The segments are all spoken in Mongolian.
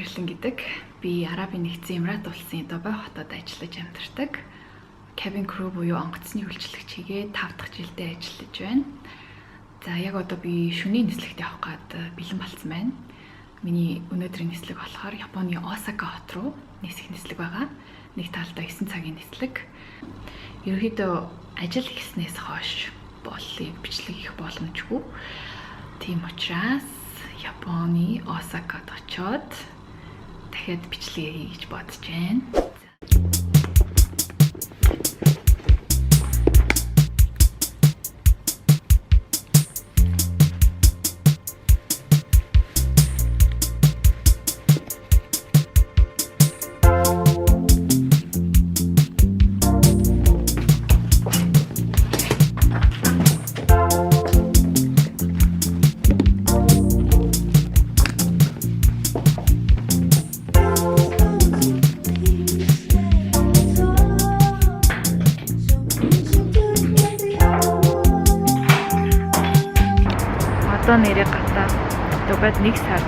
Хайрлан гэдэг. Би Арабын Нэгдсэн Эмират улсын Дубай хотод ажиллаж амьдардаг. Cabin crew буюу онгоцны үйлчлэгч хийгээд 5 дахь жилдээ ажиллаж байна. За, яг одоо би шөнийн нислэгт явах гээд бэлэн болцсон байна. Миний өнөөдрийн нислэг болохоор Японы Осака хот руу нисэх нислэг байгаа. Нэг талдаа 9 цагийн нислэг. Ерөнхийдөө ажил хийснээс хойш бол бичлэг хийх боломжгүй. Тийм учраас Японы Осакад очоод дахиад бичлэгээ хийе гэж бодож байна. Одоо нэрээ гадаа Дубайд нэг сард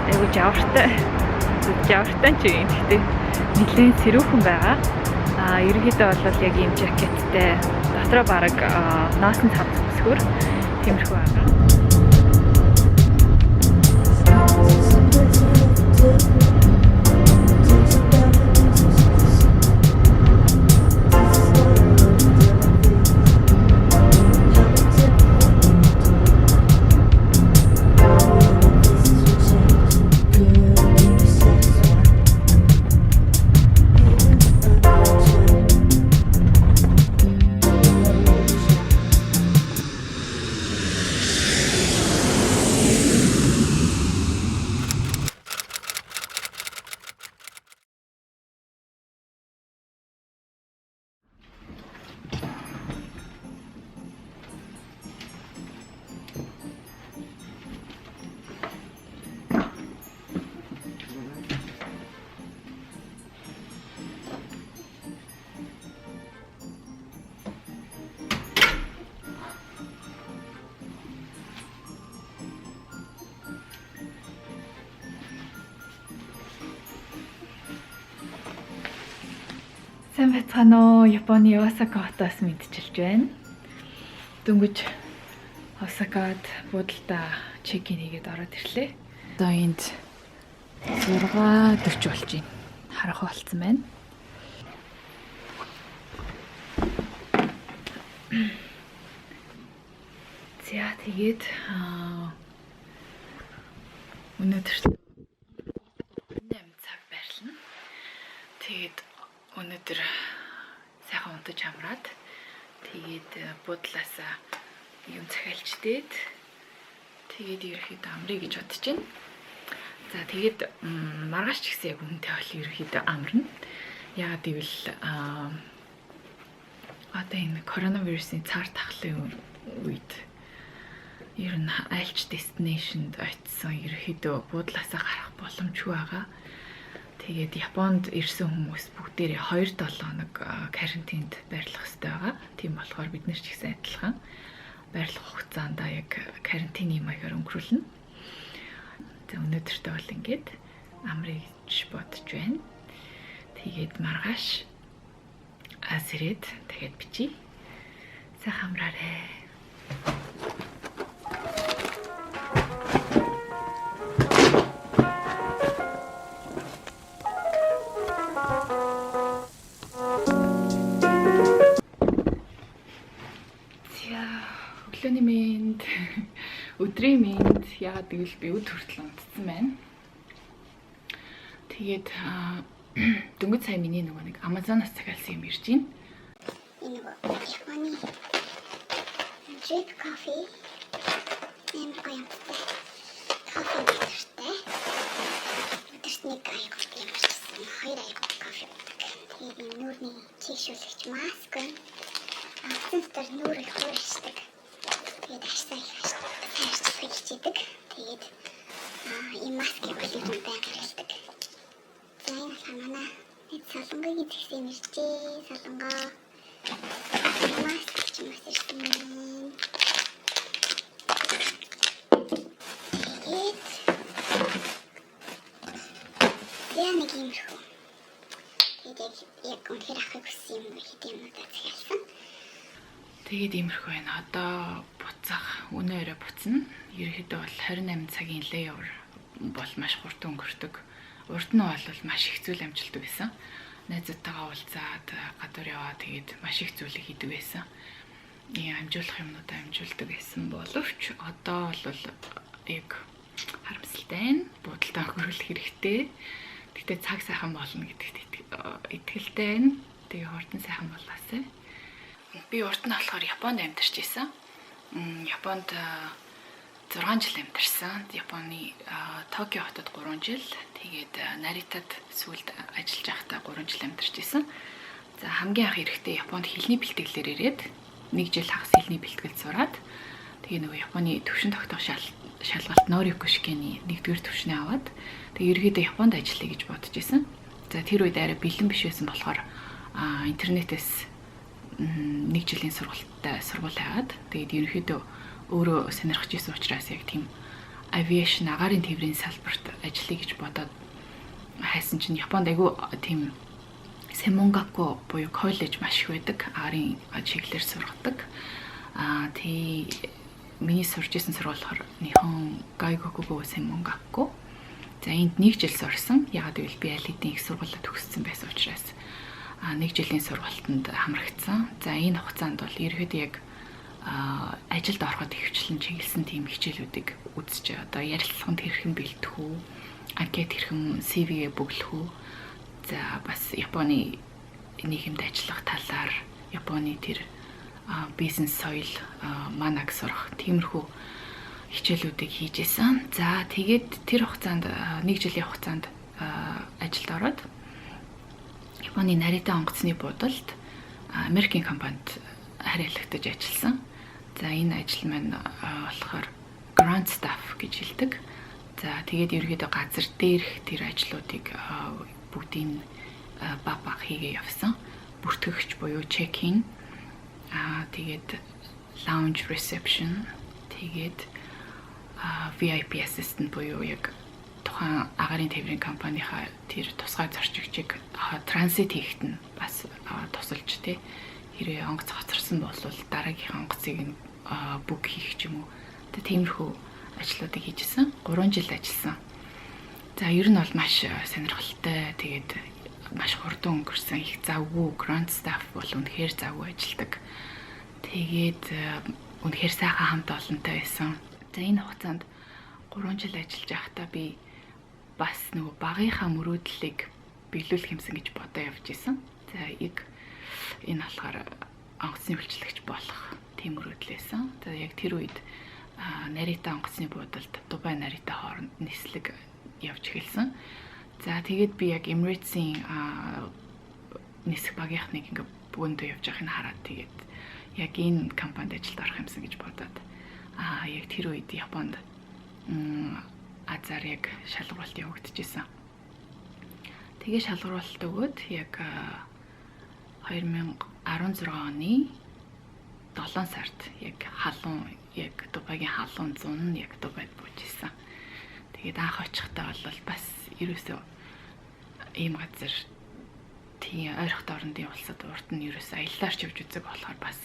айгу жавартай, жавартай ч юм. Гэхдээ нэлээд сэрүүхэн байгаа. А ерөнхийдөө бол яг ийм жакеттай, дотроо бараг ноосон цамц өмсөхөөр тиймэрхүү байгаа. Сайн байцгаана уу? Японы Осака хотоос мэндчилж байна. Дөнгөж Осакад буудалдаа check-in хийгээд ороод ирлээ. Одоо энд 6:40 болж байна. Харанхуй болцсон байна. За, тэгээд өнөөдөр 8 цаг байрлана. Тэгээд өнөөдөр сайхан унтаж амраад, тэгээд буудлаасаа юм захиалж дээд, тэгээд ерөөхдөө амрая гэж бодож байна. За, тэгээд маргааш ч гэсэн яг үнэнтэй бол ерөөхдөө амарна. Яагаад гэвэл одоо энэ коронавирусын цар тахлын үед ер нь аль ч destination д очисон ерөөхдөө буудлаасаа гарах боломжгүй байгаа. Тэгээд Японд ирсэн хүмүүс бүгдээрээ 2-7 хоног карантинд байрлах хэрэгтэй байгаа. Тийм болохоор бид нар ч гэсэн адилхан байрлах хугацаанд яг карантины маягаар өнгөрүүлнэ. За, өнөөдөртөө бол ингээд амрая гэж бодож байна. Тэгээд маргааш сэрээд дахиад бичье. Сайхан амраарай. За, өглөөний мэнд, өдрийн мэнд. Яагаад гэвэл би өд хүртэл унтсан байна. Тэгээд дөнгөж сая миний нөгөө нэг Amazon-аас захиалсан юм ирж байна. Энэ нөгөө Японы drip coffee, амар гоё амттай. Кофе миксертэй. Өдөрт нэг аяг ямар ч гэсэн хоёр аяг кофе уудаг. Тэгээд энэ нүүрний чийгшүүлэгч маск байна. Онгоцон дотор нүүр их хууршдаг. Тэгээд арьсаа их сайн арчилахыг хичээдэг. Тэгээд ийм маскыг бол ер нь байнга хэрэглэдэг. За, энэ болохоор манай нэг солонгогийн згсэн юм иржээ. Солонгоо. Маск ч юм бас ирсэн байна. Тэгээд Тиймэрхүү. Тэгээд яг үнэхээр авахыг хүссэн юм хэдэн юмнуудаа захиалсан. Тэгээд иймэрхүү байна. Одоо буцах, өнөө орой буцна. Ерөнхийдөө бол 28 цагийн layover бол маш хурдан өнгөрдөг. Урд нь бол маш их зүйл амжилтдаг байсан. Найзуудтайгаа уулзаад, гадуур яваа, тэгээд маш их зүйлийг хийдэг байсан. Ийм амжуулах юмнуудаа амжуулдаг байсан боловч одоо бол яг харамсалтай байна. Буудалдаа өнгөрүүлэх хэрэгтэй. Гэхдээ цаг сайхан болно гэдэгт итгэлтэй байна. Тэгээ хурдан сайхан болоосай. Би урд нь болохоор Японд амьдарч исэн. Японд 6 жил амьдарсан. Японы Токио хотод 3 жил, тэгээд Наритад сүүлд ажиллаж байхдаа 3 жил амьдарч исэн. За, хамгийн анх ирэхдээ Японд хэлний бэлтгэлээр ирээд, нэг жил хагас хэлний бэлтгэл сураад, тэгээ нөгөө Японы төвшин тогтоох шалгалт 能力試験 ний нэгдүгээр төвшнөө аваад, тэгээ ерөөдөө Японд ажиллая гэж бодож исэн. За, тэр үед арай бэлэн биш байсан болохоор интернетээс нэг жилийн сургалттай сургууль хайгаад, тэгээд ерөнхийдөө өөрөө сонирхож исэн учраас яг тийм aviation, агаарын тээврийн салбарт ажиллая гэж бодоод хайсан чинь Японд айгүй тийм 専門学校 буюу коллеж маш их байдаг. Агаарын чиглэлээр сургадаг. Аа, тий, миний сурч исэн сургууль болохоор 日本外国語専門学校. За, энд нэг жил сурсан. Яагаад гэвэл би аль хэдийн их сургуулиа төгссөн байсан учраас нэг жилийн сургалтанд хамрагдсан. За, энэ хугацаанд бол ерөөдөө яг ажилд ороход ихэвчлэн чиглэсэн тийм хичээлүүдийг үзэж, одоо ярилцлаганд хэрхэн бэлдэх үү, анкет хэрхэн, CV-гээ бөглөх үү. За, бас Японы нийгэмд ажиллах талаар, Японы тэр бизнес соёл, マナー сурах тиймэрхүү хичээлүүдийг хийж исэн. За, тэгээд тэр хугацаанд, нэг жилийн хугацаанд ажилд ороод Японы Нарита онгоцны буудалд Америкийн компанид харьяалагдаж ажилласан. За, энэ ажил маань болохоор ground staff гэж хэлдэг. За, тэгээд ерөөдөө газар дээрх тэр ажлуудыг бүгдийг баг баг хийгээ явсан. Бүртгэгч буюу check-in, тэгээд lounge reception, тэгээд VIP assistant буюу яг тухайн агаарын тээврийн компанийнхаа тэр тусгай зорчигчийг транзит хийхэд нь бас тусалж, тий, хэрвээ онгоц хоцорсон бол дараагийнхаа онгоцыг нь book хийх ч юм уу. Тэгээ тиймэрхүү ажлуудыг хийжсэн. 3 жил ажилласан. За, ер нь бол маш сонирхолтой. Тэгээд маш хурдан өнгөрсөн. Их завгүй, ground staff бол үнэхээр завгүй ажилладаг. Тэгээд үнэхээр сайхан хамт олонтой байсан. За, энэ хугацаанд 3 жил ажиллаж байхдаа би бас нөгөө багынхаа мөрөөдлийг биелүүлэх юмсан гэж бодоо явж исэн. За, яг энэ болохоор онгоцны үйлчлэгч болох тийм мөрөөдөл байсан. За, яг тэр үед Нарита онгоцны буудалд Дубай Нарита хооронд нислэг явж эхэлсэн. За, тэгээд би яг Emirates-ийн нисэх багийнхныг ингээ бөөндөө явж байгааг нь хараад, тэгээд яг энэ компанид ажилд орох юмсан гэж бодоод яг тэр үед Японд азар яг шалгаруулалт явагдчихсэн. Тэгээ шалгаруулалт өгөөд яг 2016 оны 7 сард яг халуун, яг Дубайгийн халуун зун нь яг Дубайд бууж исэн. Тэгээд анх очихдоо бол бас ерөөсөө ийм газар, тийм ойрхот орондын улсад урд нь ерөөсөө аяллаар ч явж үзэг болохоор бас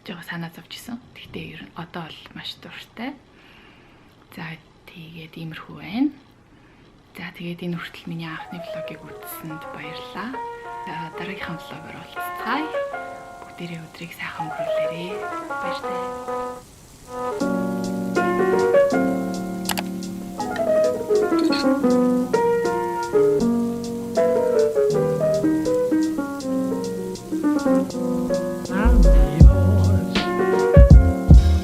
жоо санаа зовж исэн. Гэхдээ ер нь одоо бол маш дуртай. За, тэгээд иймэрхүү байна. За, тэгээд энэ хүртэл миний анхны vlog ыг үзсэнд баярлалаа. За, дараагийнхаа vlog оор уулзцгаая. Бүгдээрээ өдрийг сайхан өнгөрүүлээрэй. Баяртай. Thank you.